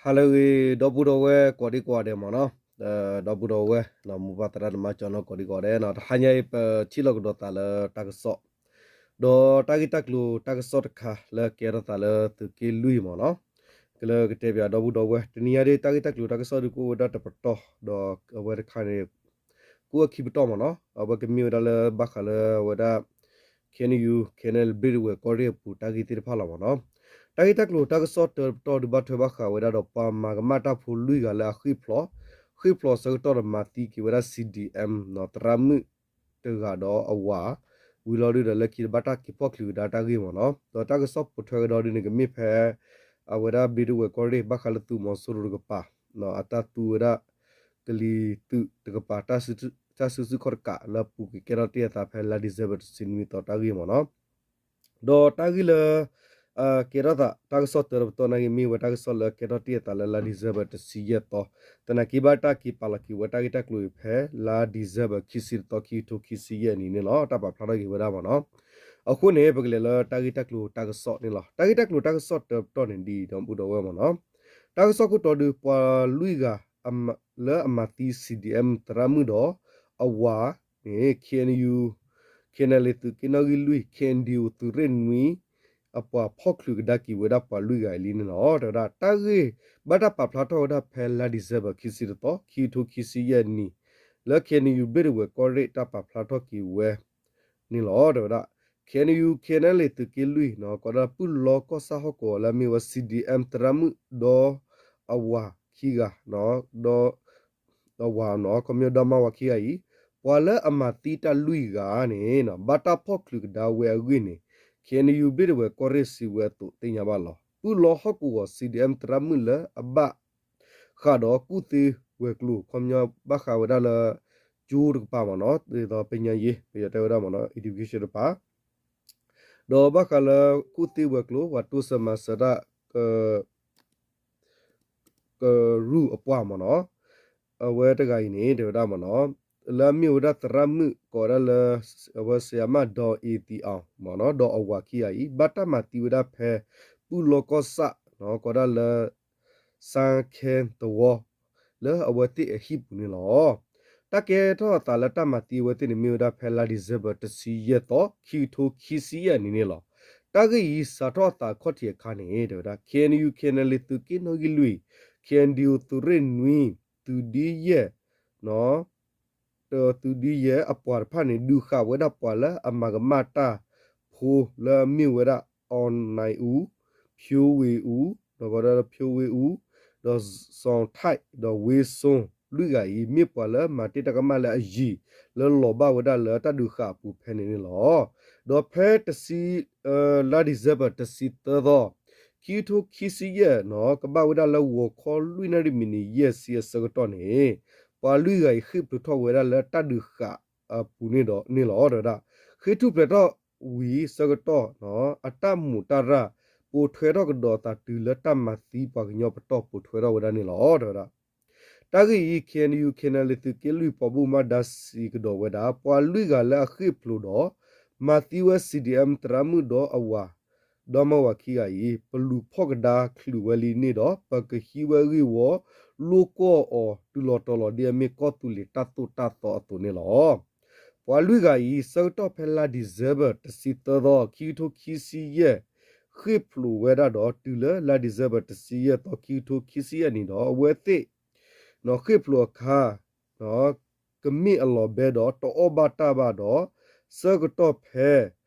ဟါလၢအဂ့ၤ ဒီပုၢ်ဒီဝဲၢ်ကိးဒံကိးဂၤဒဲးမ့ၢ်နီၤ, ဒီပုၢ်ဒီဝဲၢ် မိၢ်ပၢ်သရၣ်သမါကၠီနီၤ ကိးဒံကိးဂၤဒဲးနီၤ, တဟါညါအံၤ ပထံၣ်လိာ်ကဒီးသးလၢတၢ်ကစီၣ် ဒီးတၢ်ဂ့ၢ်တၢ်ကျိၤတၢ်ကစီၣ်တခါလၢကဲထီၣ်သးလၢသုးက့လွံၢ်မ့ၢ်နီၤ, ကလၢကတဲပၠးဒီပုၢ်ဒီဝဲၢ် တနံၤညါဒ်တၢ်ဂ့ၢ်တၢ်ကျိၤတၢ်ကစီၣ်ဒုးကအိၣ်ဝဲဒၣ်တပတီၢ် ဒီးအဝဲတခါန့ၣ် ကအိၣ်ဝဲခံပတီၢ်မ့ၢ်နီၤ, အဝဲကမ့ၢ်ဝဲဒၣ်လၢဘၣ်ဃးလၢအဝဲဒၣ် KNU KNLA ဘ့ၣ်ဒဝဲၢ်ကီၢ်ရ့ၣ်အပူၤတၢ်ဂ့ၢ်သ့ၣ်တဖၣ်လီၤမ့ၢ်နီၤ, တၢ်ဂ့ၢ်တၢ်ကျိၤတၢ်ကစီၣ်တၢတပတီၢ်ဒုးဘၣ်ထွဲဘၣ်ဃးဝဲဒၣ်ဒီးပှၤမၤကမၣ်တၢ်ဖိလွံၢ်ဂၤလၢအဃ့ၢ်ဖျိး, ဃ့ၢ်ဖျိးဆၢကတီၢ်ဒီးမၤသံက့ၤဝဲဒၣ် CDM နီၤ သရၣ်မုၣ်တဂၤဒီးအဝၤ ဝံၤလီၤဒုးဒီးလၢခံတဘၣ်တၢ်က့ၤဖီၣ်ချုးကဒါတၢ်ဂ့ၢ်မ့ၢ်နီၤ, ဒီးတၢ်ကစီၣ်ပိာ်ထွဲကဒီးဒ်န့ၣ် ကမ့ၢ်ဖဲ အဝဲဒၣ်ဘ့ၣ်ဒဝဲၢ်ကီၢ်ရ့ၣ် ဘၣ်ဃးလၢသုးမီၤစိရိၤတကပၤ အတၢ်သူဝဲဒၣ် ကလံၤသုးတကပၤ တၢ်စုဆူၣ်ခီၣ်တကးလၢအပူၤကွံာ်ကဲထီၣ်တ့ၢ်အသးဖဲလါ December တဆံနွံသီတၢ်ဂ့ၢ်မ့ၢ်နီၤ, ဒီးတၢ်ဂ့ၢ်လၢ ကဲထီၣ်သးတၢ်ကစီၣ်တၢတပတီၢ်နာ်က့ မ့ၢ်ဝဲတၢ်ကစီၣ်လၢကဲထီၣ်တ့ၢ်အသးလၢလါ December တဆံယဲၢ်သီ, သနာ်က့ဘၣ်တၢ်က့ၤပာ်လီၤက့ၤဝဲတၢ်ဂ့ၢ်တၢ်ကျိၤအံၤဖဲလါ December ခံဆံတသီ ခံကထိခံဆံယဲၢ်နံၣ်န့ၣ်လီၤ. တၢ်ပာ်ဖျါထီၣ်က့ၤဝဲဒၣ်မ့ၢ်နီၤ, အဃိန့ၣ် ပကလဲၤလၢတၢ်ဂ့ၢ်တၢ်ကျိၤတၢ်ကစီၣ်န့ၣ်လီၤ. တၢ်ဂ့ၢ်တၢ်ကျိၤတၢ်ကစီၣ်တၢတပတီၢ်န့ၣ်ဒ်အံၤ ဒီပုၢ်ဒီဝဲၢ်မ့ၢ်နီၤ, တၢ်ကစီၣ်ခိၣ်တီဒုး ပှၤလွံၢ်ဂၤ လၢအမၤသံ CDM သရၣ်မုၣ်ဒီး အဝၤန့ၣ် KNU KNLA သုးက့နီၣ်ဂံၢ်လွံၢ် KNDO သုးရ့ၣ်နွံ အပှၤဖီၣ်ချုးကဒါက့ၤဝဲဒၣ်ပှၤလွံၢ်ဂၤအံၤလံန့ၣ်လီၤ. တဲဝဲဒၣ် တၢ်ဂ့ၢ်ဘၣ်တၢ်ပာ်ဖျါထီၣ်ဝဲဒၣ်ဖဲလါ December ခံဆံတသီ ခံကထိခံဆံယဲၢ်နံၣ် လၢ KNU ဘ့ၣ်ဒဝဲၢ်ကီၢ်ရ့ၣ်တၢ်ပာ်ဖျါထီၣ်က့ၤဝဲန့ၣ်လီၤ. တဲဝဲဒၣ် KNU KNLA သုးက့လွံၢ် ကိးဒၣ်ပုၢ်လီၢ်ကီၢ်ဆၣ်ဟီၣ်ကဝီၤလၢအမ့ၢ်ဝဲ CDM သရၣ်မုၣ်ဒီးအဝၤခံဂၤ ဒီး အဝၤနီၤ ခီပညီဒီမါဝၤခံဂၤအံၤ ပှၤလၢအမၤသံတၢ်လွံၢ်ဂၤန့ၣ် ဘၣ်တၢ်ဖီၣ်ချုးကဒါဝဲအဂ့ၢ်န့ၣ် KNU ဘ့ၣ်ဒဝဲၢ်ကီၢ်ရ့ၣ်စံးဝဲအသိးသ့ၣ်ညါဘၣ်လီၤ. ပုၢ်လီၢ်ဟီၣ်ကဝီၤ CDM သရၣ်မုၣ်လၢအဘၣ်ဃးဒီးကူၣ်သ့ဝဲၤကျိၤ ခီပညီဘၣ်ဃးဝဲဒၣ်လၢ ကၠိတကပၤမ့ၢ်နီၤ ဒ်သိး ပညာရေး ပယီၤတဲဝဲဒၣ်မ့ၢ်နီၤ education တကပၤ ဒီးဘၣ်ဃးလၢကူၣ်သ့ဝဲၤကျိၤ ပှၤတိစၢၤမၤစၢၤတၢ် ကရူၢ်အပှၢ်မ့ၢ်နီၤ, အဝဲတဂၤအံၤန့ၣ် တဲဝဲဒၣ်မ့ၢ်နီၤ, လၢအမ့ၢ်ဝဲဒၣ်သရၣ်မုၣ်ကိးဝဲဒၣ်လၢ အဝဲစယၤမၣ်ဒီးအ့သံအီၤမ့ၢ်နီၤ ဒီးအဝၤခံဂၤအံၤ ဘၣ်တၢ်မၤသံဝဲဒၣ်ဖဲ ပုၢ်လီၢ်ကီၢ်ဆၣ် ကိးဒၣ်လၢ စၣ်ခဲသဝီ လၢအဝဲသ့ၣ်အဟံၣ်ပူၤန့ၣ်လီၤ. တၢ်ကဲထီၣ်အသးလၢတၢ်မၤသံအဝဲသ့ၣ်န့ၣ် မ့ၢ်ဝဲဒၣ်ဖဲလါ December တဆံယဲၢ်သီ ခံကထိခံဆံယဲၢ်နံၣ်န့ၣ်လီၤ. တၢ်ဂ့ၢ်အံၤစးထီၣ်အသးအခီၣ်ထံးအခါန့ၣ် တဲဝဲဒၣ် KNU KNLA သုးက့နီၣ်ဂံၢ်လွံၢ် KNDO သုးရ့ၣ်နွံ သုးဒ့ယဲၢ် သုးဒ့ယဲၢ်အပှၤတဖၣ်န့ၣ် ဒုးဃာ်ဝဲဒၣ်ပှၤလၢအမၤကမၣ်တၢ်ဖိလၢအမ့ၢ်ဝဲဒၣ် အီၣ်နၢၣ်အူ, ဖၠိဝ့အူ, ဒီးကီးဒၣ်လၢဖၠိဝ့အူ, ဒီးစီၤထၢၣ် ဒီးဝ့စိလွံၢ်ဂၤအံၤ မ့ၢ်ပှၤလၢမၤတ့ၢ်တၢ်ကမၣ်လၢအယံၤ လၢလီၤဘၣ်ဝဲဒၣ်လၢတၢ်ဒုးဃာ်အပူၤဖဲန့ၣ်န့ၣ်လီၤ. ဒီးဖဲတဆံ လါ December တဆံသၢသီ ခံကထိခံဆံယဲၢ်န့ၣ် ကဘၣ်ဝဲဒၣ်လၢဂီၤခီလွံၢ်နၣ်ရံၣ်မံးနံးယဲၢ်ဆံအဆၢကတီၢ်န့ၣ် ပှၤလွံၢ်ဂၤအံၤဃ့ၢ်ဖျိးထီၣ်ဝဲဒၣ်လၢတၢ်ဒုးဃာ်အပူၤန့ၣ်ဒီးန့ၣ်လီၤ. တဲဝဲဒၣ် ဃ့ၢ်ထူၣ်ဖျဲးထီၣ်ဝံၤဆၢကတီၢ် အတၢ်မူးတၢ်ရၢ် ပိာ်ထွဲထီၣ်ကဒီးအသးတုၤလၢတၢ်မၤသံပှၤကညီပတီၢ်ပိာ်ထွဲထီၣ်ဝဲဒၣ်န့ၣ်လီၤ. တဲဝဲဒၣ် တၢ်ဂ့ၢ်အံၤ KNU KNLA သုးက့လွံၢ်ပှၤဘၣ်မူဘၣ်ဒါစံးကဒီးဝဲဒၣ် ပှၤလွံၢ်ဂၤလၢအဃ့ၢ်ဖျိးဒီး မၤသံဝဲ CDM သရၣ်မုၣ်ဒီးအဝၤ ဒီမါဝၤခံဂၤအံၤ ပလူၤဖီၣ်ကဒါချုးဝဲလံန့ၣ်ဒီး ပကဟံးဝဲဂ့ၢ်ဝီ လိၣ်ကွီၢ်အီၤတုၤလီၤတီၤလီၤ ဒ်အမ့ၢ်ကီၢ်သူလ့ၤတၢ်သိၣ်တၢ်သီအသိးန့ၣ်လီၤ. ပှၤလွံၢ်ဂၤအံၤ ဆၢကတီၢ်ဖဲလါ December တဆံသၢသီ ခံကထိခံဆံယဲၢ် ဃ့ၢ်ဖျိးဝဲဒၣ်ဒီး တုၤလၢလါ December တဆံယဲၢ်သီ ခံကထိခံဆံယဲၢ်နံၣ်ဒီး အဝဲသ့ၣ် ဃ့ၢ်ဖျိးအခါ ကမ့ၢ်အလီၤဘဲဒီးတအီၣ်ဘၣ်တၢ်ဘၣ်ဒီး ဆၢကတီၢ်ဖဲ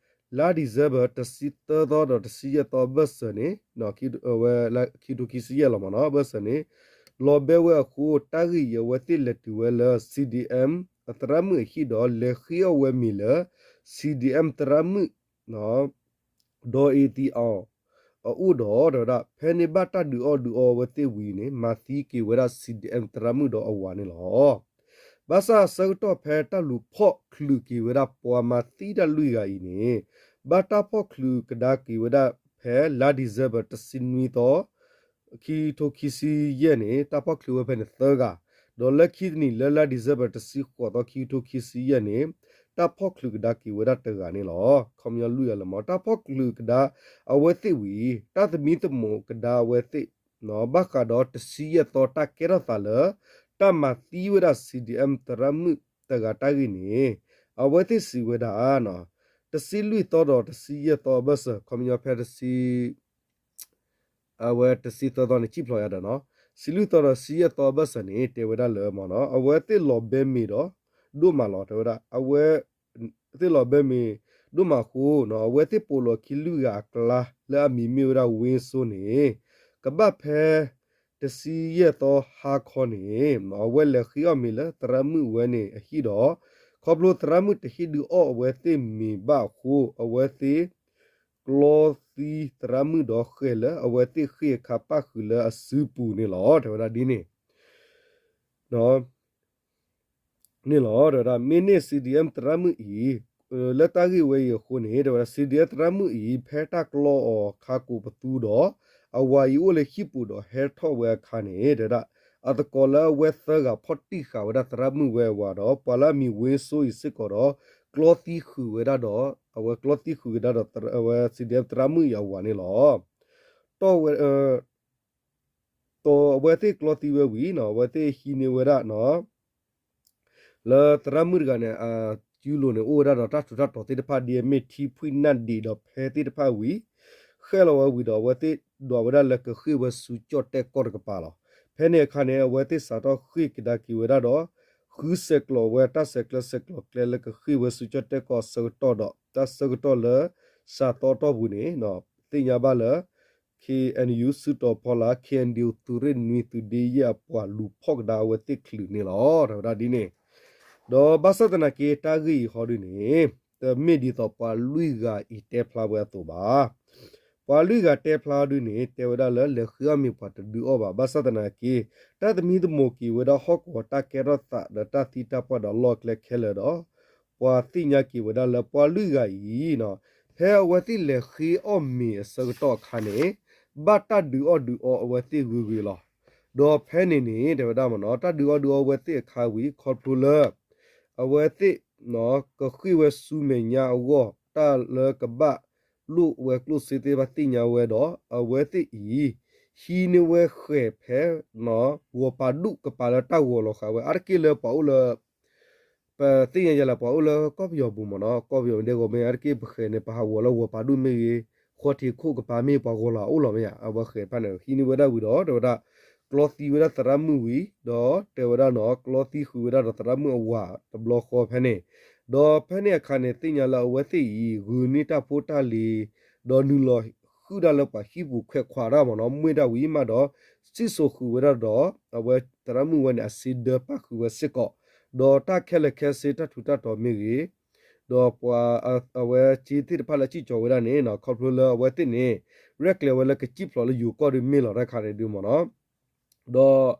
လါ December တဆံသၢသီဒီးတဆံယဲၢ်သီဘၢၣ်စၢၤန့ၣ် ဝဲ ခံကထိခံဆံယဲၢ်လီၤမ့ၢ်နီၤ ဘၢၣ်စၢၤန့ၣ် လီၤဘဲဝဲအဃိ တၢ်ဂ့ၢ်အံၤအဝဲသ့ၣ်လဲၤတုၤဝဲလၢ CDM အသရၣ်မုၣ်အဟံၣ်ဒီး လဲၤဃ့အီၣ်ဝဲမ့ၤလၢ CDM သရၣ်မုၣ် ဒီးအ့သံအီၤ အအိၣ်ဒီး တဲဝဲဒၣ် ဖဲန့ၣ်ဘၣ်တၢ်ဒုးအီၣ်ဒုးအီဝဲသ့ၣ်ဝံၤန့ၣ် မၤသံက့ၤဝဲဒၣ် CDM သရၣ်မုၣ်ဒီးအဝၤန့ၣ်လီၤ. ဘၣ်ဆၣ်ဆၢကတီၢ်ဖဲတၢ်လူၤဖီၣ်ချုးက့ၤဝဲဒၣ်ပှၤမၤသံတၢ်လွံၢ်ဂၤအံၤန့ၣ် ဘၣ်တၢ်ဖီၣ်ချုးကဒါက့ၤဝဲဒၣ်ဖဲလါ December တဆံနွံသီ ခံကထိခံဆံယဲၢ်န့ၣ် တၢ်ဖီၣ်ချုးဝဲဖဲန့ၣ်သၢဂၤ, ဒီးလၢခံတနံၤလၢလါ December တဆံဃိးသီ ခံကထိခံဆံယဲၢ်န့ၣ် တၢ်ဖီၣ်ချုးကဒါက့ၤဝဲဒၣ်တဂၤန့ၣ်လီၤ. ခီပညီလွံၢ်ဂၤလၢမ့ၢ် တၢ်ဖီၣ်ချုးကဒါအဝဲသ့ၣ်ဝံၤ တၢ်သမံသမိးကဒါအဝဲသ့ၣ် ဘၣ်ဃးဒီးတဆံယဲၢ်သီတၢ်ကဲထီၣ်သးလၢ တၢ်မၤသံဝဲဒၣ် C D M သရၣ်မုၣ်တဂၤတၢ်ဂ့ၢ်န့ၣ် အဝဲသ့ၣ်စံးဝဲဒၣ် တဆံလွံၢ်သီဒီးတဆံယဲၢ်သီအဘၢၣ်စၢၤ ခီပညီဖဲတဆံ အဝဲတဆံသၢသီန့ၣ် စံၣ်ဖျိးယၤဒီးနီၤ, တဆံလွံၢ်သီဒီးတဆံယဲၢ်သီအဘၢၣ်စၢၤန့ၣ် တဲဝဲဒၣ်လၢမ့ၢ်နီၤ အဝဲသ့ၣ်လီၤဘဲမ့ၤဒီး ဒိၣ်မးလီၤ တဲဝဲဒၣ် အဝဲသ့ၣ်လီၤဘဲမ့ၤ ဒိၣ်မးအဃိနီၤ အဝဲသ့ၣ်ပိာ်လီၤခံလွံၢ်ဂၤအကျါ လၢအမံၤမ့ၢ်ဝဲဒၣ် ဝ့စိန့ၣ် ကဘၣ်ဖဲ တဆံယဲၢ်သီဟါခီန့ၣ် အဝဲလဲၤဃ့အီၣ်မ့ၤလၢသရၣ်မုၣ်ဝဲန့ၣ်အဟံၣ်ဒီး ခီဖျိသရၣ်မုၣ်တဟ့ၣ်ဒုးအီၣ်အဝဲသ့ၣ်မ့ၤဘၣ်အဃိ အဝဲသ့ၣ် ကျီသံသရၣ်မုၣ်ဒီးဃဲၤလၢအဝဲသ့ၣ်ဃ့ၢ်အခါပၣ်ဃုာ်လၢအစုပူၤန့ၣ်လီၤ တဲဝဲဒၣ်ဒ်န့ၣ် န့ၣ်လီၤ တဲဝဲဒၣ် မ့ၢ်န့ၢ် C D M သရၣ်မုၣ်အံၤ လၢတၢ်ဂ့ၢ်ဝဲအံၤအဃိန့ၣ် တဲဝဲဒၣ် C D M သရၣ်မုၣ်အံၤ ဖဲတၢ်ကျီအီၤခါကိးပသူဒီး အဝၤအံၤအိၣ်လၢဟံၣ်ပူၤဒီးဟဲထီၣ်ဝဲအခါန့ၣ် တဲဝဲဒၣ် အသကိးလၢအဝဲသၢဂၤဖီၣ်တံၢ်ဃာ်ဝဲဒၣ်သရၣ်မုၣ်ဝဲအဝၤဒီး ပှၤလၢအမံၤဝ့စိအံၤစ့ၢ်ကီးဒီး ကျီသံဃုာ်ဝဲဒၣ်ဒီး အဝဲကျီသံဃုာ်ဝဲဒၣ်ဒီး အဝဲ C D M သရၣ်မုၣ်အံၤအဝၤန့ၣ်လီၤ. တီၢ်ဝဲ တီၢ်အဝဲသ့ၣ်ကျီသံဝဲဝံၤနီၤ အဝဲသ့ၣ်ဟံးန့ၢ်ဝဲဒၣ်နီၤ လၢသရၣ်မုၣ်တဂၤန့ၣ် အစုလိၤန့ၣ် အိၣ်ဝဲဒၣ်ဒီးတၢ်ထူးတၢ်တီၤသ့ၣ်တဖၣ် ဒ်အမ့ၢ်ထံ ဖှံ နၣ်ဒံးဒီးဖဲသ့ၣ်တဖၣ်ဝံၤ ဃဲၣ်လီၤဝဲဝံၤဒီး အဝဲသ့ၣ်ဒွးဝဲဒၣ်လၢကဃ့ၢ်ဝဲဆူကၠီၣ်တဲၣ်ကီၢ်တကပၤလီၤ. ဖဲန့ၣ်အခါန့ၣ် အဝဲသ့ၣ်စးထီၣ်ဃ့ၢ်ကဒါက့ၤဝဲဒၣ်ဒီး ဃုဆဲးကျိးဝဲတၢ်ဆဲးကျၢဆဲးကျိးကျဲလၢကဃ့ၢ်ဝဲဆူကၠီၣ်တဲၣ်ကီၢ်အဆၢကတီၢ်ဒီး တၢ်ဆၢကတီၢ်လၢ စးသီတီၢ်ပူၤန့ၣ် သ့ၣ်ညါဘၣ်လၢ K N U စုတီၤဖီလာ် K N D O သုးရ့ၣ်နွံသုးဒ့ယဲၢ်အပှၤလူၤဖီၣ်ကဒါအဝဲသ့ၣ်ချုးန့ၣ်လီၤ တဲဝဲဒၣ်ဒ်န့ၣ် ဒီးဘၣ်ဆၣ်သနာ်က့ တၢ်ဂ့ၢ်အံၤဟီဒုန့ၣ် တမ့ၢ်ဒ်သိးပှၤလွံၢ်ဂၤအံၤတဲဖျါဝဲအသိးဘၣ်. ပှၤလွံၢ်ဂၤတဲဖျါဟီဒုန့ၣ် တဲဝဲဒၣ်လၢ လဲၤဃ့အီၣ်မ့ၤပှၤတဒုးအီၣ်ဘၣ်. ဘၣ်ဆၣ်သနာ်က့ တၢ်သမံသမိးက့ၤဝဲဒၣ်ဟီၣ်ကဝီၤတၢ်ကဲထီၣ်သးဒီးတၢ်သံတၢ်ပှၢ်ဒီးလီၢ်ကျဲခဲလၢာ်ဒီး ပှၤသ့ၣ်ညါက့ၤဝဲဒၣ်လၢပှၤလွံၢ်ဂၤအံၤ ဖဲအဝဲသ့ၣ်လဲၤဃ့အီၣ်မ့ၤအဆၢကတီၢ်အခါန့ၣ် ဘၣ်တၢ်ဒုးအီၣ်ဒုးအီအဝဲသ့ၣ်ဂ့ၤဂ့ၤလီၤ. ဒီးဖဲန့ၣ်န့ၣ် တဲဝဲဒၣ်မ့ၢ်နီၤ တၢ်ဒုးအီၣ်ဒုးအီအဝဲသ့ၣ်အခါဝံၤ ခီဖျိလၢ အဝဲသ့ၣ် ကဃ့ၢ်ဝဲဆူမဲာ်ညါအဂီၢ် တၢ်လၢကဘၣ်လိၣ်ဝဲကျိၣ်စ့သ့ၣ်တဖၣ်သ့ၣ်ညါဝဲဒီး အဝဲသ့ၣ်အံၤ ဟံးန့ၢ်ဝဲဃဲၤဖဲ ဂီၤပၤဒူၣ်ကပၤလၢတၢ်ဂီၤလီၤဃာ်ဝဲ အါတက့ၢ်လၢပှၤအိၣ်လၢ ပသ့ၣ်ညါယဲလၢပှၤအိၣ်လၢကီၢ်ပယီၤပူၤမ့ၢ်နီၤ ကီၢ်ပယီၤမ့ၢ်ဒဲကီၢ်မ့ၢ် အါတက့ၢ်ပဃဲၤန့ၣ် ပဟးဂီၤလၢဂီၤပၤဒူၣ်မ့ၢ်ဂ့ၤ ဃီထံးခိၣ်ကပၤမ့ၢ် ပှၤဂီၤလီၤအိၣ်လီၤမ့ၢ်ဧါ အဝဲဃဲၤတဖၣ်န့ၣ် ဟံးန့ၢ်ဝဲဒၣ်ဝံၤဒီး တဲဝဲဒၣ် ကျီသံဝဲဒၣ်သရၣ်မုၣ်ဝံၤ ဒီးတဲဝဲဒၣ်နီၤ ကျီသံဃုာ်ဝဲဒၣ်ဒီးသရၣ်မုၣ်အဝၤတဘျီဃီဖဲန့ၣ် ဒီးဖဲန့ၣ်အခါန့ၣ် သ့ၣ်ညါလၢအဝဲသ့ၣ်အံၤ ဂုာ်န့ၢ်တၢ်ဖိတၢ်လံၤ ဒီးနုာ်လီၤဃုာ်ဒၣ်လၢပှၤဟံၣ်ပူၤခွဲးခွးတၢ်မ့ၢ်နီၤ မွ့ၢ်တၢ်ဝံၤမးဒီး စံၣ်စိၤဃုာ်ဝဲဒၣ်ဒီး အဝဲသရၣ်မုၣ်ဝဲန့ၣ် အစ့ဒၢပၣ်ဃုာ်ဝဲစ့ၢ်ကီး ဒီးတၢ်ခဲလၢာ်ခဲဆ့တၢ်ထူးတၢ်တီၤမ့ၢ်ဂ့ၤ ဒီးပှၤ အဝဲစ့သ့ၣ်တဖၣ်လၢစံၣ်ကၠီၤဝဲဒၣ်န့ၣ် ခီဖျိလၢအဝဲသ့ၣ်န့ၣ် ရဲၣ်ကျဲၤဝဲလၢကစံၣ်ဖျိးလၢယိၤကီၢ်ဒုးမ့ၢ်လီၤတၢ်ခါန့ၣ်ဒုးမ့ၢ်နီၤ ဒီး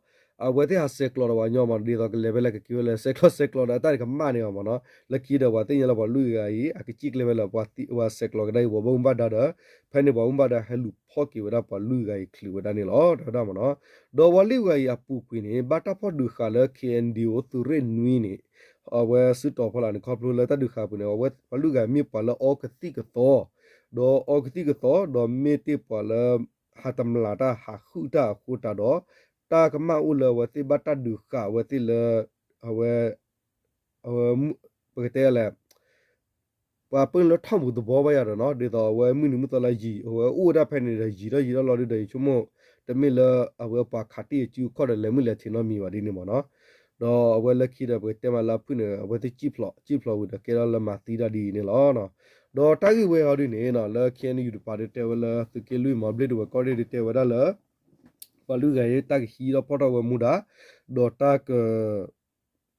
အဝဲသ့ၣ်ဟးဆဲးကျိးဒီးပှၤညီမ့ၢ်နီၤ ဒ်သိးကလဲၤဖဲလၢကက့ၤဝဲလၢဆဲးကျိးဆဲးကျိးဒီးတၢ်န့ၣ်ကမၣ်န့ၣ်မ့ၢ်နီၤ လၢခံဒီးပှၤသ့ၣ်ညါလၢပှၤလွံၢ်ဂၤအံၤ အကစံၣ်ကျဲဝဲလၢပှၤသံ ပှၤဆဲးကျိးကဒါအံၤ ပှၤဘၣ်မူဘၣ်ဒါဒီး ဖဲန့ၣ်ပှၤဘၣ်မူဘၣ်ဒါဟဲလူၤဖီၣ်က့ၤဝဲဒၣ်ပှၤလွံၢ်ဂၤအံၤချုးဝဲဒၣ်န့ၣ်လီၤ တဲဝဲဒၣ်မ့ၢ်နီၤ ဒီးပှၤလွံၢ်ဂၤအံၤအပူၤကွံာ်န့ၣ် ဘၣ်တၢ်ဖီၣ်ဒုးဃာ်လၢ K N D O သုးရ့ၣ်နွံန့ၣ် အဝဲစုတီၤဖီလာ်န့ၣ် ခီဖျိလၢတၢ်ဒုးဃာ်ပူၤန့ၣ် အဝဲပှၤလွံၢ်ဂၤမ့ၢ်ပှၤလၢအီကသံၣ်ကသီ ဒီးအီကသံၣ်ကသီ ဒီးမ့ၢ်တ့ၢ်ပှၤလၢ ဟးတမျးတၢ်ဟးဃုာ်တၢ်အဃိတးဒီး တၢ်ကမၣ်အိၣ်လၢအဝဲသ့ၣ်ဘၣ်တၢ်ဒုးဃာ်အဝဲသ့ၣ်လၢ အဝဲ အဝဲ ပကတဲလဲၣ် ပှၤပၢၢ်လၢထီၣ်မူးသဘီဘၣ်ယၤဒီးနီၤ ဒ်သိးအဝဲမုၢ်နံၤမုၢ်သီလၢယံၤ အဝဲအိၣ်ဝဲဒၣ်ဖဲန့ၣ်ဒီးယံၤထီၣ်ယံၤထီၣ်လီၤဒုဒီးယဆိကမိၣ် တမ့ၢ်လၢအဝဲပှၤခးတ့ၢ်အစုအခီၣ်ဒီးလဲၤမုၢ်လဲၤထံးနီတမံၤဘၣ်ဒ်န့ၣ်မ့ၢ်နီၤ ဒီးအဝဲလၢခံဒီးပကတဲမးလၢအဖုၣ်န့ၣ် အဝဲသ့ၣ်စံၣ်ဖျိး စံၣ်ဖျိးဝံၤဒီးကဲထီၣ်လၢမၤသံတၢ်ဒ်အံၤန့ၣ်လီၤ. ဒီးတၢ်ဂ့ၢ်ဝဲအံၤဒ်န့ၣ်နီၤ လၢ K N U တပၤဒုးတဲဝဲလၢသုးက့လွံၢ်မီၤဘျ့ၣ်ဒဝဲၢ်ကီၢ်ရ့ၣ်ဒုးတဲဝဲဒၣ်လၢ ပှၤလွံၢ်ဂၤအံၤတၢ်ကဟံးထီၣ်ဖီၣ်ထီၣ်ဝဲမူဒါ ဒီးတၢ်က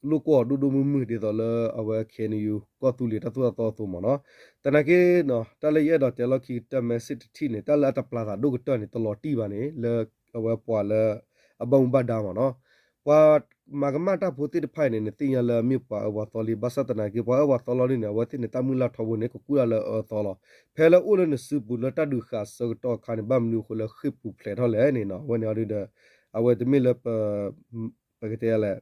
လိာ်ကွီၢ်ဒိၣ်ဒိၣ်မုၢ်မုၢ်ဒ်သိးလၢအဝဲ K N U ကီၢ်သူလ့ၤတၢ်သိၣ်တၢ်သီအသိးမ့ၢ်နီၤ. သနာ်က့ တၢ်လၢယအဲၣ်ဒိးတဲလီၢ်ခံကတၢၢ် message တထံၣ်န့ၣ် တၢ်လၢအတပျၢ်သးဒိၣ်ကတၢၢ်န့ၣ် တလီၤတံၢ်ဘၣ်န့ၣ် လၢအဝဲပှၤလၢအဘၣ်မူဘၣ်ဒါမ့ၢ်နီၤ. ပှၤမၤကမၣ်တၢ်ဖိသ့ၣ်တဖၣ်အံၤန့ၣ် နသ့ၣ်ညါလၢအမ့ၢ်ပှၤအၢပှၤသီလံ ဘၣ်ဆၣ်သနာ်က့ ပှၤအၢပှၤသီလီၤဒ်န့ၣ် အဝဲသ့ၣ်န့ၣ် တၢ်မုၢ်လၢ်ထီဘိန့ၣ် ကကူၣ်ဒၣ်လၢအၢသီလီၤ. ဖဲလၢအိၣ်လၢနစုပူၤလၢတၢ်ဒုးဃာ်အဆၢကတီၢ်အခါန့ၣ် ဘၣ်မနုၤအဃိလၢဃ့ၢ်ပူၤဖျဲးထီၣ်လဲၣ်န့ၣ်နီၤ. အဝဲန့ၣ်အီၤဒုဒီး အဝဲတမ့ၢ်လၢပ ပကတဲလဲၣ်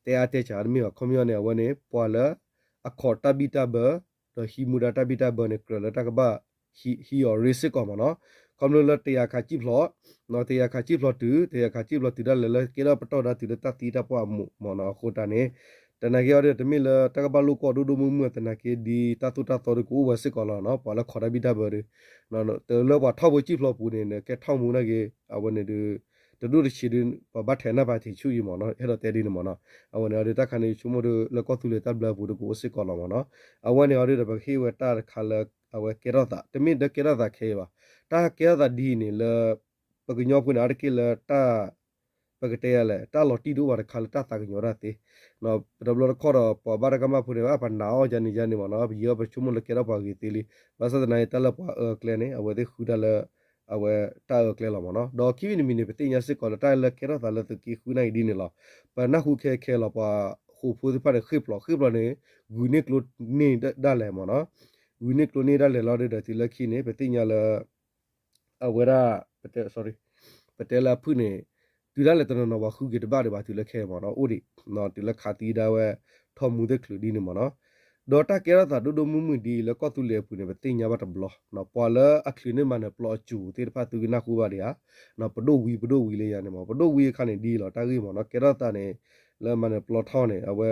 တဲအါတဲစှၤတမ့ၢ်ဘၣ် ခီပညီန့ၣ် အဝဲန့ၣ် ပှၤလၢ အခီၣ်တၢ်ဘံၣ်တၢ်ဘၢ ဒီးဟံးမူဒါတၢ်ဘံၣ်တၢ်ဘၢန့ၣ် ကြၢးလၢတၢ်ကဘၣ်ဟံးအီၤရ့စ့ၢ်ကီးမ့ၢ်နီၤ. ခီဖျိလၢတယာ်ခးကံၣ်ဖျိး, တယာ်ခးကံၣ်ဖျိးတုၤ တယာ်ခးကံၣ်ဖျိးတုၤဒၣ်လဲာ်လၢကဲထီၣ်ပတီၢ်ဒၣ်တုၤလၢတၢ်သံတၢ်ပှၢ်အမူးမ့ၢ်နီၤ အဃိတၢ်န့ၣ် တနာ်က့အီၤဒီး တမ့ၢ်လၢတၢ်ကဘၣ်လိၣ်ကွီၢ်ဒိၣ်ဒိၣ်မုၢ်မုၢ် တနာ်က့ဒ်တၢ်သိၣ်တၢ်သီဒီးကအိၣ်ဝဲစ့ၢ်ကီးလီၤနီၤ ပှၤလၢခိးတၢ်ဘံၣ်တၢ်ဘၢဒီး လၢပှၤထီၣ်ဖိကံၣ်ဖျိးပူၤန့ၣ် ကဲထီၣ်မူနာ်က့ အဝဲန့ၣ်ဒီး တဒိၣ်တဆံးဒီး ပှၤဘၣ်ထဲးနၢ်ပၢၢ်ထံးဆူၣ်အံၤမ့ၢ်နီၤ အဲၣ်ဒိးတဲဒ်န့ၣ်မ့ၢ်နီၤ အဝဲန့ၣ်အီၤဒီးတၢ်ခါန့ၣ် ဆိကမိၣ်ဒီးလၢကီၢ်သူလ့ၤတၢ်ဘျၢပူၤဒီးကအိၣ်စ့ၢ်ကီးလီၤမ့ၢ်နီၤ အဝဲန့ၣ်အီၤဒီး ပကဟ့ၣ်ဝဲတၢ်တခါလၢ အဝဲကဲထီၣ်သး တမ့ၢ်ဒီးကဲထီၣ်သးခဲအံၤဘၣ် တၢ်ကဲထီၣ်သးဒ်အံၤန့ၣ်လၢ ပကညီဖိန့ၣ် အါတက့ၢ်လၢတၢ် ပကတဲယၤလဲၣ် တၢ်လီၤတံၢ်ဒိၣ်ဘၣ်တခါလၢတၢ်သးကညီၤတၢ်သ့ ပတဘျီတခီၣ်ဒီး ပှၤဘၣ်တၢ်ကမၣ်ဖိန့ၣ် ပနာ်အီၤယၤန့ၣ်ယၤန့ၣ်မ့ၢ်နီၤ ပယံာ်အီၤပဆိကမိၣ်လၢကဲထီၣ်ပှၤဂ့ၤသ့လံ ဘၣ်ဆၣ်သနာ်က့ တၢ်လၢပှၤအၢအကျဲန့ၣ် အဝဲသ့ၣ်ဃုတၢ်လၢ အဝဲတၢ်အၢအကျဲလီၤမ့ၢ်နီၤ ဒီးခံမံၤတမံၤန့ၣ် ပသ့ၣ်ညါစ့ၢ်ကီးလၢတၢ်လၢကဲထီၣ်သးလၢသုးက့ဃုနၢ်အံၤဒ်န့ၣ်လီၤ ပနၢ်ဟူခဲခဲလီၤ ပှၤဃိာ်ဖိသ့ၣ်တဖၣ်န့ၣ် ဃ့ၢ်ဖျိး ဃ့ၢ်ဖျိးန့ၣ် ဂုာ်န့ၢ်ကျိန့ၢ်ဒၣ်လဲာ်မ့ၢ်နီၤ ဂုာ်န့ၢ်ကျိန့ၢ်ဒၣ်လဲာ်လီၤဒီး တုၤလၢခံန့ၣ် ပသ့ၣ်ညါလၢ အဝဲဒၣ် ပတဲ ပတဲလၢအဖုၣ်န့ၣ် တုၤဒၣ်လဲာ်တနီၤနီၤ ပှၤဃုက့ၤတဘၣ်ဒံးဘၣ် တုၤလၢခဲအံၤမ့ၢ်နီၤ အိၣ်ဒံး တုၤလၢခးသံဒၣ်ဝဲ ထီၣ်မူသ့ၣ်ချုးဒ်န့ၣ်မ့ၢ်နီၤ ဒီးတၢ်ကဲထီၣ်သးဒိၣ်ဒိၣ်မုၢ်မုၢ်ဒ်အံၤ လၢကီၢ်သူလ့ၤအပူၤန့ၣ် ပသ့ၣ်ညါဘၣ်တဘျီ ပှၤလၢအချုးန့ၢ်မၤနၢၤပျီအစိၤသ့ၣ်တဖၣ် သုကနၢ်ဟူဘၣ်ဒံးဧါ ပဒိၣ်ဝံၤ ပဒိၣ်ဝံၤလၢယၤန့ၣ်မ့ၢ် ပဒိၣ်ဝံၤအခါန့ၣ်ဒ်အံၤလီၤ တၢ်ဂ့ၢ်မ့ၢ်နီၤ ကဲထီၣ်သးန့ၣ် လၢမၤနၢၤပျီထီၣ်န့ၣ် အဝဲ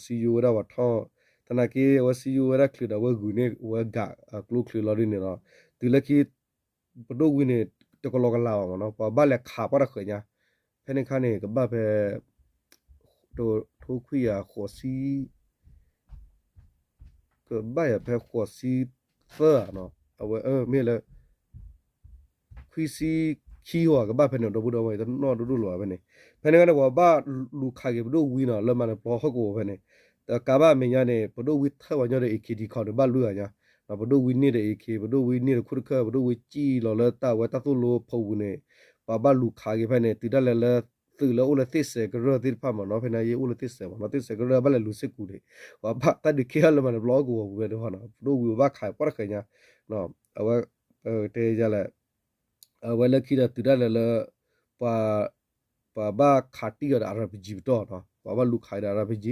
စံယိဝဲဒၣ်ပှၤထီၣ် သနာ်က့ အဝဲစံယိဝဲဒၣ်ချုးဒီး အဝဲဂုာ်န့ၢ်ဝဲဂၤအကျိချုးလီၤဒ်န့ၣ်လီၤ တုၤလၢခံ ပဒိၣ်ဝံၤန့ၣ် တကလီကလးဘၣ်မ့ၢ်နီၤ ပှၤဘၣ်လဲၤခးပှၢ်တဃဲၤညါ ဖဲန့ၣ်ခါန့ၣ် ကဘၣ်ဖဲ ထိခွံကယၤဃိးဆံ ကဘၣ်ယၤဖဲဃိးဆံသၢဧါနီၤ အဝဲမ့ၢ်လၢ ခွံဆံခံဧါ ကဘၣ်ဖဲန့ၣ် ဒီပုၢ်ဒီဝဲၢ် တနီၣ်ဒိၣ်ဒိၣ်လီၤဘၣ်ဖဲန့ၣ် ဖဲန့ၣ်ခါန့ၣ် ပှၤဘၣ်လူၤခးက့ၤပဒိၣ်ဝံၤနီၤ လၢမၤနၢၤပျီဟီၣ်ကဝီၤဖဲန့ၣ် တကးဘၣ်အမဲာ်ညါန့ၣ် ပဒိၣ်ဝံၤထၢၣ်ပှၤညီဒီး AK ဒံခီန့ၣ် ဘၣ်လွံၢ်ဂၤညါ ပဒိၣ်ဝံၤန့ၢ်ဒီး AK ပဒိၣ်ဝံၤန့ၢ်ဒီးခိၣ်တခၢၣ် ပဒိၣ်ဝံၤစံၣ်လီၤလၢတၢ်ဝဲတၢ်သိၣ်လိဖိပူၤန့ၣ် ပှၤဘၣ်လူၤခးက့ၤဖဲန့ၣ် တုၤဒၣ်လဲာ်လၢ သုးလၢအိၣ်လၢသ့ၣ်စဲးကရၢၢ်သ့ၣ်တဖၣ်မ့ၢ်နီၤ ဖဲန့ၣ်ယအိၣ်လၢသ့ၣ်စဲးမ့ၢ်နီၤ သ့ၣ်စဲးကရၢၢ်ဘၣ်လဲၤလူၤစ့ၢ်ကီးန့ၣ် ပှၤဘၣ်တၢ်ဒုးကဲထီၣ်လၢမၤနၢၤပျီဟီၣ်ကဝီၤပူၤဖဲန့ၣ် ပဒိၣ်ဝံၤပဘၣ်ခးပှၢ်တဃဲၤညါ အဝဲ တဲယၤလဲၣ် အဝဲလၢခံဒီးတုၤဒၣ်လဲာ်လၢ ပှၤ ပှၤဘၣ်ခးတံၢ်အီၤဒီး RPG ပတီၢ်နီၤ ပှၤဘၣ်လူၤခးဒီး RPG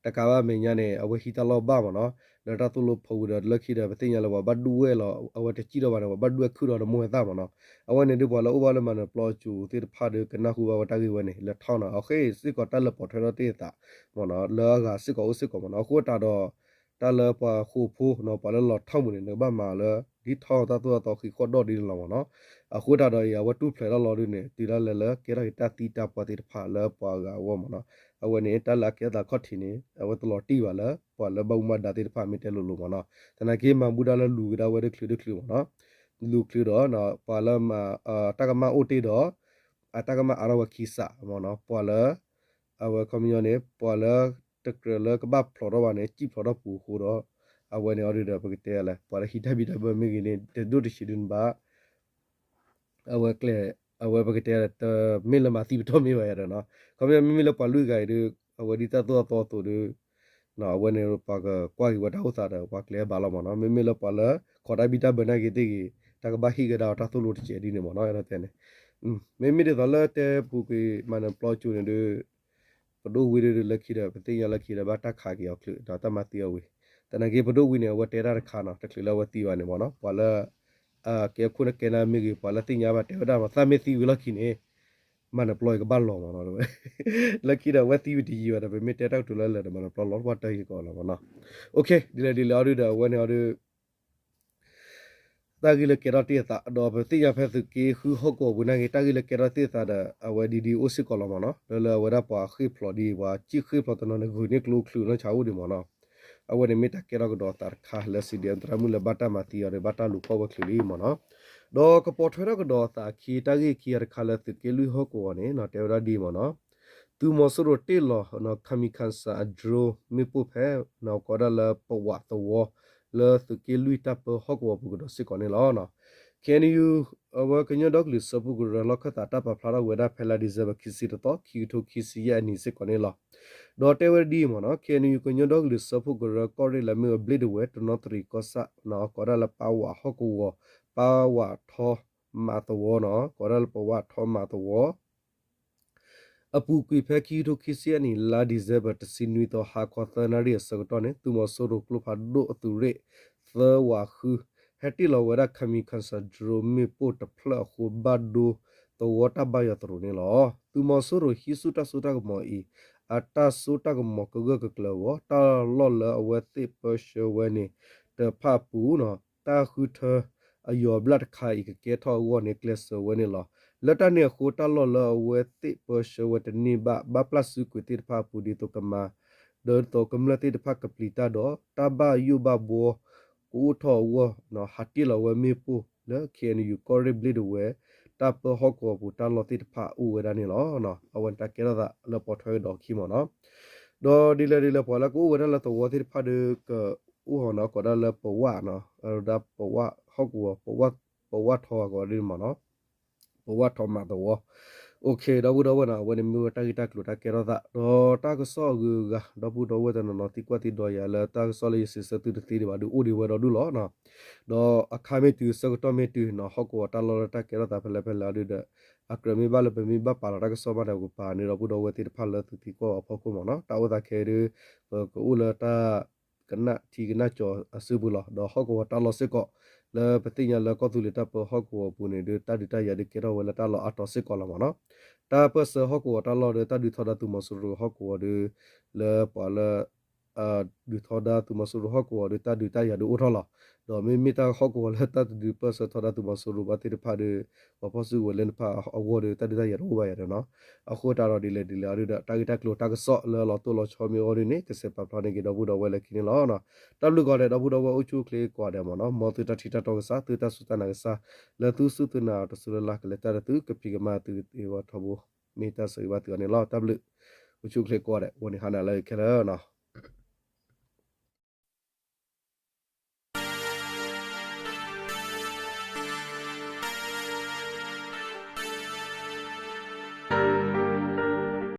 တကးဘၣ်အမဲာ်ညါန့ၣ် အဝဲဟံးတၢ်လီၢ်ဘၣ်မ့ၢ်နီၤ လၢတၢ်သိၣ်လိဖိပူၤဒီး လၢခံဒီး ပသ့ၣ်ညါလၢပှၤဘၣ်ဒုးဝဲၢ်လီၤ အဝဲတစံၣ်ထီၣ်ဘၣ်န့ၣ် ပှၤဘၣ်ဒုးဝဲၢ်ခုၣ်ဒီးတမိၢ်ဝဲသၣ်မ့ၢ်နီၤ အဝဲန့ၣ်ဒုးပှၤလၢအိၣ်ဘၣ်လၢမၤနၢၤပျီအစိၤသ့ၣ်တဖၣ်ဒီး ကနၢ်ဟူဘၣ်ဝဲတၢ်ဂ့ၢ်ဝဲန့ၣ် လၢထီၣ်နီၤ အဃိစ့ၢ်ကီးတၢ်လၢပိာ်ထွဲထီၣ်တ့ၢ်အသးမ့ၢ်နီၤ လၢအဂၤစ့ၢ်ကီးအိၣ်စ့ၢ်ကီးမ့ၢ်နီၤ အဃိသတးဒီး တၢ်လၢပှၤဃိာ်ဖိနီၤ ပှၤလၢလီၤထီၣ်မူးန့ၣ် နကဘၣ်မၤလၢ ဒ်ထီၣ်တၢ်သိၣ်တၢ်သီဃံးဃီၣ်ဒီၣ်ဒ်န့ၣ်လီၤမ့ၢ်နီၤ အဃိသတးဒီးအံၤ အဝဲတူၢ်ဖျဲးထီၣ်လီၤဒ်န့ၣ် တုၤဒၣ်လဲာ်လၢကဲထီၣ်က့ၤတၢ်သံတၢ်ပှၢ်သ့ၣ်တဖၣ်လၢပှၤဂၤအဂီၢ်မ့ၢ်နီၤ အဝဲန့ၣ် တၢ်လၢအကဲထီၣ်သးခီၣ်ထံးန့ၣ် အဝဲတလီၤတံၢ်ဘၣ်လၢ ပှၤလၢဘၣ်မူဘၣ်ဒါသ့ၣ်တဖၣ်မ့ၢ်တဲလိၤလိၤမ့ၢ်နီၤ သနာ်က့မၤဘူၣ်ဒၣ်လၢလူၤကဒါဝဲတချုးတချုးမ့ၢ်နီၤ လူၤချုးဒီး ပှၤလၢ တၢ်ကမၣ်အိၣ်တ့ၢ်ဒီး အတၢ်ကမၣ်အါထီၣ်ဝဲခံစးမ့ၢ်နီၤ ပှၤလၢ အဝဲခီပညီန့ၣ် ပှၤလၢတကြၢးလၢကဘၣ်ဖျိးထီၣ်ဘၣ်န့ၣ် စံၣ်ဖျိးထီၣ်ပူၤအဃိဒီး အဝဲန့ၣ်အီၤဒုးဒီး ပကတဲလဲၣ် ပှၤလၢဟံးတၢ်ဘံၣ်တၢ်ဘၢမ့ၢ်ဂ့ၤန့ၣ် တဒိၣ်တဆံးဒုးနဘၣ် အဝဲကျဲ အဝဲပကတဲလဲၣ် တမ့ၢ်လၢမၤသံပတီၢ်မ့ၢ်ဘၣ်ယၤဒီးနီၤ ခီပညီမ့မ့ၢ်လၢပှၤလွံၢ်ဂၤအံၤဒုး အဝဲဒ်တၢ်သိၣ်တၢ်သီအသိးဒီး အဝဲန့ၣ်ပှၤကကွၢ်က့ၤဝဲတၢ်အိၣ်သးဒီး ပှၤကျဲဘၣ်လီၤမ့ၢ်နီၤ မ့မ့ၢ်လၢပှၤလၢ ခိးတၢ်ဘံၣ်တၢ်ဘၢနာ်က့ၤသ့ၣ်ဂ့ၤ တၢ်ကဘၣ်ဟ့ၣ်ကဒါအီၤတၢ်သိၣ်လိတစဲးဒ်န့ၣ်မ့ၢ်နီၤ အဲၣ်ဒိးတဲန့ၣ် မ့မ့ၢ်ဒ်သိးလၢတဲပူၤကွံာ်မၤနၢၤပျီကၠိန့ၣ်ဒီး ပဒိၣ်ဝံၤဒီးလၢခံဒီး ပသ့ၣ်ညါလၢခံဒီး ဘၣ်တၢ်ခးက့ၤအီၤချုးဒီးတၢ်မၤသံအီၤဝံၤ သနာ်က့ပဒိၣ်ဝံၤန့ၣ် အဝဲတဲတၢ်တခါနီၤ တချုးလၢအဝဲသံဘၣ်န့ၣ်မ့ၢ်နီၤ ပှၤလၢ ကဲခိၣ်နကဲနၢ်မ့ၢ်ဂ့ၤ ပှၤလၢသ့ၣ်ညါဘၣ်တဲဝဲဒၣ်မ့ၢ် သးမ့ၢ်သံဝံၤလီၢ်ခံန့ၣ် မၤနၢၤပျီအံၤကဘၣ်လီၤမ့ၢ်နီၤ လၢခံဒီးအဝဲသံဝံၤတယံာ်ဘၣ်ဒီး ပမ့ၢ်တဲတၢ်ကတိၤလၢလၢာ်ဒီး မၤနၢၤပျီလီၤတပှၢ်တၢၢ်က့ၤကီးလီၤမ့ၢ်နီၤ ဒ်လဲၣ်ဒ်လဲၣ်အီၤဒုးဒီး အဝဲန့ၣ်အီၤဒုး တၢ်ဂ့ၢ်လၢကဲထီၣ်တ့ၢ်အသး ဒီးပသ့ၣ်ညါဖဲသုးက့ဃုဟီၣ်ကဝီၤပူၤနာ်က့ တၢ်ဂ့ၢ်လၢကဲထီၣ်တ့ၢ်အသးဒီး အဝဲဒ်ဒ်အိၣ်စ့ၢ်ကီးလီၤမ့ၢ်နီၤ လၢလၢအဝဲဒၣ်ပှၤဃ့ၢ်ဖျိးဒ်အံၤ ပှၤစံၣ်ဃ့ၢ်ဖျိးတနီၤန့ၣ် ဂုာ်န့ၢ်ကျိချုးနီၢ်ဆါအိၣ်ဒံးမ့ၢ်နီၤ အဝဲန့ၣ်မ့ၢ်တၢ်ကဲထီၣ်ကဒီးအသးတခါလၢ CDM သရၣ်မုၣ်လၢဘၣ်တၢ်မၤသံအီၤဒီး ဘၣ်တၢ်လူၤဖီၣ်ဝဲချုးလံမ့ၢ်နီၤ ဒီးကပိာ်ထွဲထီၣ်ကဒီးအသးအခံ တၢ်ဂ့ၢ်ခံဂၤတခါလၢသုးက့လွံၢ်ဟီၣ်ကဝီၤန့ၣ် တဲဝဲဒၣ်ဒ်အံၤမ့ၢ်နီၤ သုးမီၤစိရိၤတ့ၢ်လီၤ ခမံခၣ်စၣ်အ drone မ့ၣ်ပိၢ်ဖဲ ကိးဒၣ်လၢပဝးသဝီ လၢသုးက့လွံၢ်တၢ်ပၢဟီၣ်ကဝီၤပူၤကဒီးစ့ၢ်ကီးန့ၣ်လီၤ. KNU အဝဲကညီဒီကလုာ်စၢဖှိၣ်ကရၢလီၢ်ခၢၣ်သးတၢ်ပာ်ဖျါထီၣ်ဝဲဒၣ်ဖဲလါ December ခံဆံတသီ ခံကထိခံဆံယဲၢ်အနံၤစ့ၢ်ကီးန့ၣ်လီၤ. ဒီးတဲဝဲဒ်အံၤမ့ၢ်နီၤ KNU ကညီဒီကလုာ်စၢဖှိၣ်ကရၢကီၢ်ရ့ၣ်လၢမ့ၢ်ဝဲဘျ့ဒဝဲၢ် တနီသရံၣ်ကီၢ်ဆၣ် ကိးဒၣ်လၢပဝးဟီၣ်ကဝီၤ ပဝးထီမးသဝီနီၤ ကိးဒၣ်လၢပဝးထီမးသဝီ အပူၤကွံာ်ဖဲခံကထိခံဆံယဲၢ်နံၣ် လါ December တဆံနွံသီ ဟါခီသၢနၣ်ရံၣ်အဆၢကတီၢ်န့ၣ် သုးမီၤစိရိၤကျိဖးဒိၣ်အသုးရ့ၣ် သၢဝးဃု ဟဲတ့ၢ်လီၤဝဲဒၣ် kamikaze drone မ့ၣ်ပိၢ်တဖျၢၣ်အဃိ ဘၣ်ဒိသဝီတၢ်ဘၣ်ယွၤသရိာ်န့ၣ်လီၤ. သုးမီၤစိရိၤဟံးဆူၣ်တၢ်စိတၢ်ကမီၤအံၤ အတၢ်စိတၢ်ကမီၤကဂၢၢ်ကကျၢၤအဂီၢ် တၢ်လီၢ်လၢအဝဲသ့ၣ်ပၢဆှၢဝဲန့ၣ် တဖၣ်အပူၤန့ၣ် တၢ်ဃုထၢအယီၤဘျၣ်တခါအံၤ ကကဲထီၣ်အဂီၢ်န့ၣ် ကျဲးစၢးဝဲန့ၣ်လီၤ. လၢတၢ်န့ၣ်အဃိ တၢ်လီၢ်လၢအဝဲသ့ၣ်ပၢဆှၢဝဲတန့ၢ်ဘၣ် ဘၣ်ပျၢ်စုကွံာ်သ့ၣ်တဖၣ်အပူၤ ဒ်သိးကမၤ ဒီးဒ်သိးကမျၢၢ်သ့ၣ်တဖၣ်ကပျံၤတၢ်ဒီး တၢ်ဘၣ်ယိၣ်ဘၣ်ဘှီ ကအိၣ်ထီၣ်အဂီၢ် ဟးတ့ၢ်လီၤဝဲမ့ၣ်ပိၢ်လၢ K N U ကီၢ်ရ့ၣ်ဘျ့ဒဝဲ တၢ်ပၢဟီၣ်ကဝီၤပူၤ တၢ်လီၢ်သ့ၣ်တဖၣ်အိၣ်ဝဲဒၣ်န့ၣ်လီၤ. အဝဲန့ၣ်တၢ်ကဲထီၣ်သးလၢပိာ်ထွဲကဒီးခံမ့ၢ်နီၤ. ဒီးဒ်လဲၣ်ဒ်လဲၣ် ပှၤလၢကအိၣ်ဝဲဒၣ်လၢသဝီသ့ၣ်တဖၣ်ဒီး ကအိၣ်ဟီၣ်နီၤ ကိးဒၣ်လၢပဝၣ်နီၤ ဒၣ်ပဝၣ်ဟီၣ်ကဝီၤ ပဝၣ်ထီအဂီၢ်ဒ်န့ၣ်မ့ၢ်နီၤ ပဝၣ်ထီမးသဝီ OK ဒီပုၢ်ဒီဝဲၢ်နီၤ အဝဲန့ၣ်မ့ၢ်ဝဲတၢ်ဂ့ၢ်တၢ်ကျိၤတၢ်ကဲထီၣ်သး ဒီးတၢ်ကစီၣ်အဂုၤအဂၤ ဒီပုၢ်ဒီဝဲၢ်တနီၤနီၤသံကွၢ်သံဒိးယၤလၢတၢ်ကစီၣ်လၢယစံးဆၢသုတသ့ဒံးဘၣ်ဒီး အိၣ်ဒံးဝဲဒီဒူၣ်လီၤ. ဒီးအခါမ့ၢ်တုၤ ဆၢကတီၢ်မ့ၢ်တုၤနီၤ ဟီၣ်ကဝီၤတၢ်လီၢ်လၢတၢ်ကဲထီၣ်သးဖဲလဲၣ်ဖဲလဲၣ်အီၤဒုဒီး အကြၢးမ့ၢ်ဘၣ်လၢပမ့ၢ်ဘၣ်ပာ်လီၤတၢ်ကစီၣ်မးဒီး ပပာ်န့ၢ်ဒီပုၢ်ဒီဝဲၢ်သ့ၣ်တဖၣ်လၢသုသံကွၢ်အီၤအဖီခိၣ်မ့ၢ်နီၤ. တၢ်အိၣ်သးခဲအံၤဒု ပကအိၣ်လၢတၢ် ကနၣ်ထံကနၣ်ကၠီၤအစုပူၤလီၤ. ဒီးဟီၣ်ကဝီၤတၢ်လီၢ်စ့ၢ်ကီး လၢပသ့ၣ်ညါလၢကီၢ်သူလ့ၤတၢ်ပၢဟီၣ်ကဝီၤအပူၤန့ၣ်ဒု တၢ်ဒုးတၢ်ယၤဒုကဲထီၣ်ဝဲလၢတၢ်လီၢ်အါတီၤစ့ၢ်ကီးလီၤမ့ၢ်နီၤ. တၢ်ပၢၢ်ဆၢဟီၣ်ကဝီၤတၢ်လီၢ်ဒီး တၢ်ဒုးထီဒါသုးမီၤစိရိၤဟီၣ်ကဝီၤဒီး လၢပှၤလၢ ဒုးထီဒါသုးမီၤစိရိၤဟီၣ်ကဝီၤဒီး တၢ်ဒုးတၢ်ယၤဒုအိၣ်ထီၣ်လီၤ. ဒီးမ့မ့ၢ်တၢ်ဟီၣ်ကဝီၤလၢတၢ်တဒုးပၢၢ်ဆၢထီဒါသုးမီၤစိရိၤဘၣ်သ့ၣ်တဖၣ်ဒီး ပှၤဖီၣ်စုကဝဲၤလၢတဖၣ်အဂီၢ်ဒီး တၢ်ဒုးတၢ်ယၤတအိၣ်ဘၣ်ယၤဒီးနီၤ. အဃိသတးဒီးဒ်လဲၣ်ဒ်လဲၣ်အီၤဒုဒီး တၢ်ဂ့ၢ်တၢ်ကျိၤတၢ်ကစီၣ်လၢလီၤတိၢ်လီၤဆီမ့ၢ်အိၣ်ဒ်န့ၣ် ကစဲးပာ်ဖျါန့ၢ်က့ၤဒီပုၢ်ဒီဝဲၢ်လၢခံန့ၣ်လီၤ. တၢ်ဘျုးကိးဂၤဒဲး ဒီပုၢ်ဒီဝဲၢ်အိၣ်ဆူၣ်အိၣ်ချ့ကိးဂၤဒဲးမ့ၢ်နီၤ. မ်သုတၢ်ထံၣ်တၢ်တီကစၢ် သုတၢ်စူၢ်တၢ်နာ်ကစၢ် လၢသုစူၢ်သုနာ်တစူၢ်လၢ်လၢ် ကလဲၤတၢ်ဒီးသု ကဖံးကမၤသုကသ့အဂီၢ်ထီဘိ မ့ၢ်တၢ်ဆၢဂ့ၤဘၣ်သုအီၤန့ၣ်လီၤ. တၢ်ဘျုး အိၣ်ဆူၣ်အိၣ်ချ့ကိးဂၤဒဲး ဝံၤန့ၣ်ဟါနၤလၢခဲလၢာ်နီၤ.